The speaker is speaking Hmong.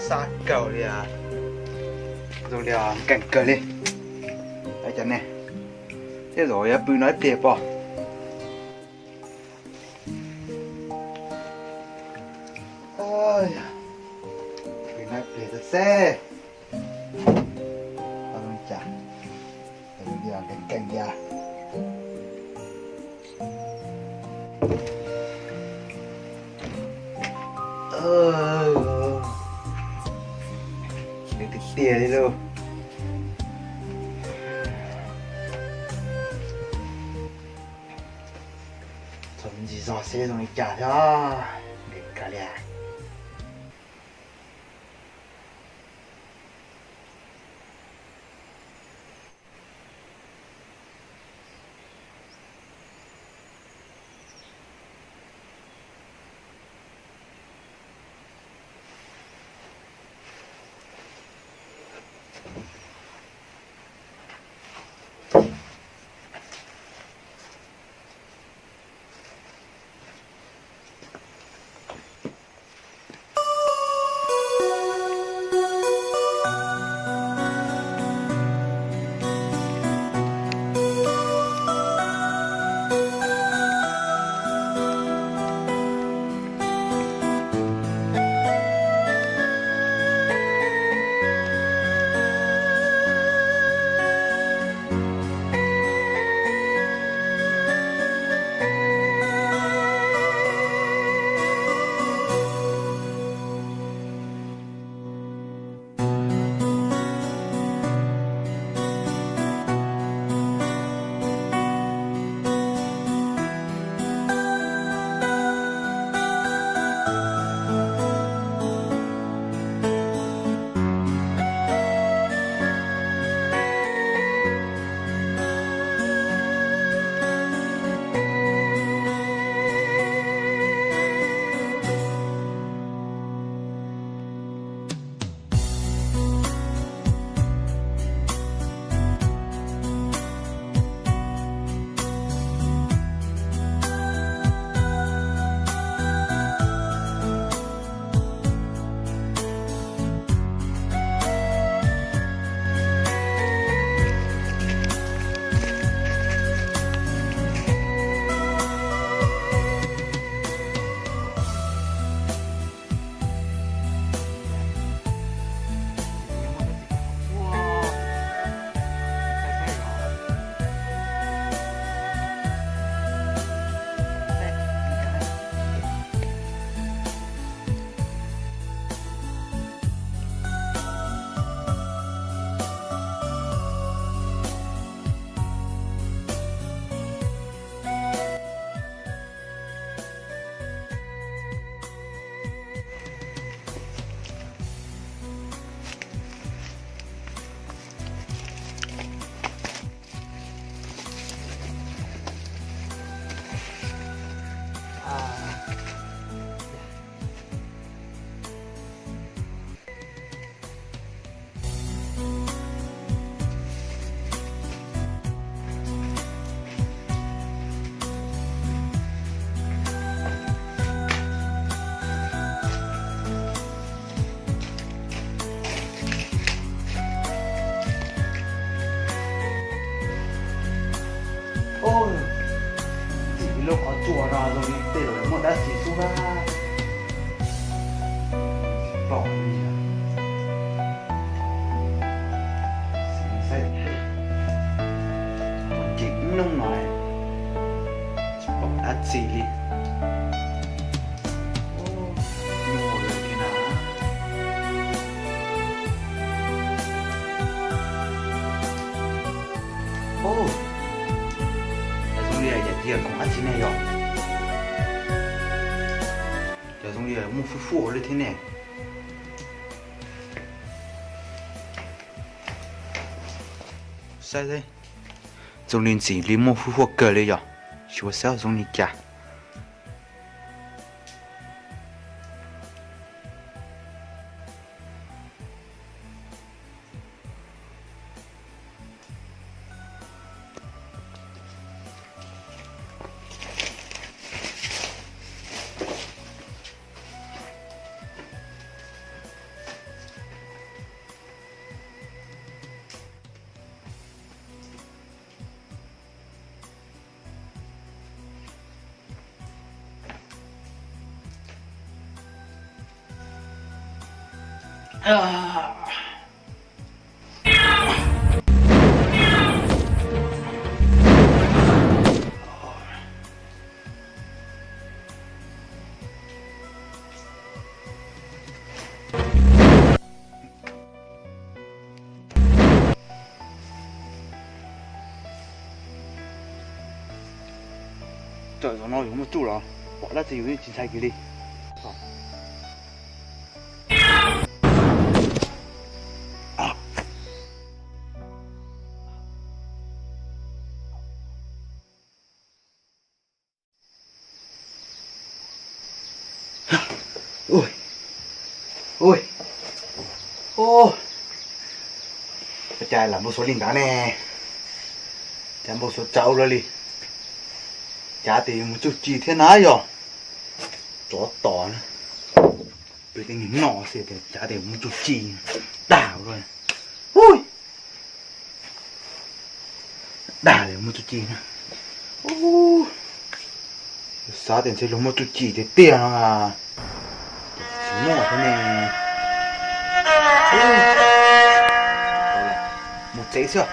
Xa kawg li, zoo li nkees kawg li. Cov ne, tej zaum yuav pw no ib pliag pom. Pw no ib pliag xwb. Cas nkees nkees cas. Nws tiag tiag li lauj. Txog me ntsis zog seb zoo li cas thiab. Nkees kawg li. Txim li lub qhov tsua no zoo li tej zaum muaj dab tsi xwb na. Tsis pom li. Xim saib, muaj nkees ib hnub no tsis pom dab tsi li. Nyuaj lawm thiab na. Cov zoo li yam tias khoom dab tsi ne yom? Cov zoo li muaj fuj fuaj li thiab ne. Saib, zoo li ntxim li muaj fuj fuaj kawg li yom. Sim ua saib zoo li cas. Txawm zaum no yus muaj tsuj los pom dab tsi yus yeej tsis ntshai kiag li. Ua cas lam npau suav li ntawd ne? Cas npau suav txawv ua luaj li? Cav tias yuav mus txuj ci thiab na yog? Tsov tom na, peb tej neeg noj xwb tias cav tias yuav mus txuj ci, dag ua luaj. Dag li mus txuj ci na. Xav tias ntshe luag muaj txuj ci tiag tiag no. Tsis muaj thiab ne. Mus tsev xwb.